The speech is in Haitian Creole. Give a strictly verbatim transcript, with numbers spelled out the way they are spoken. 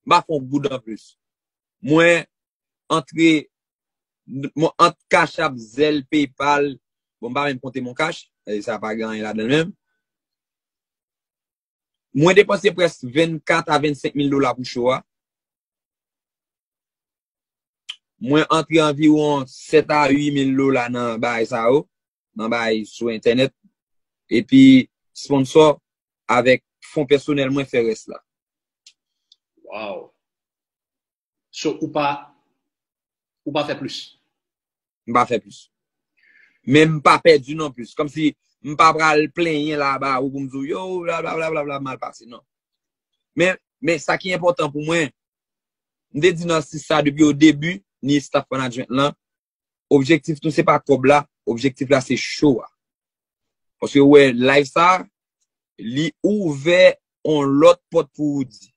M pa fè yon goud anplis. Mwen antre, mwen ant Cash App, Zelle, PayPal, bon, m pa menm konte Moncash, e sa pa gen anyen ladan l menm. Mwen depanse prèske vennkat a vennsenk mil dola pou show a. Mwen antre anviwon sèt a uit mil dola nan bagay sa yo, nan bagay sou entènèt. Epi sponsò avèk fon pèsonèl mwen fè rès la. Wow. So, ou pa, ou pa fè plis. M pa fè plis. Men m pa pèdi non plis. Kòmsi m pa pral plenyen la ba ou pou m di w, yo, blablabla, mal pase, non. Men, men sa ki enpòtan pou mwen, m te di nan sis sa depi o debi, ni staff management lan, objektif nou se pa kòb la, objektif la se show a. Paske ou wè live sa, li ouvè yon lòt pòt pou Roody.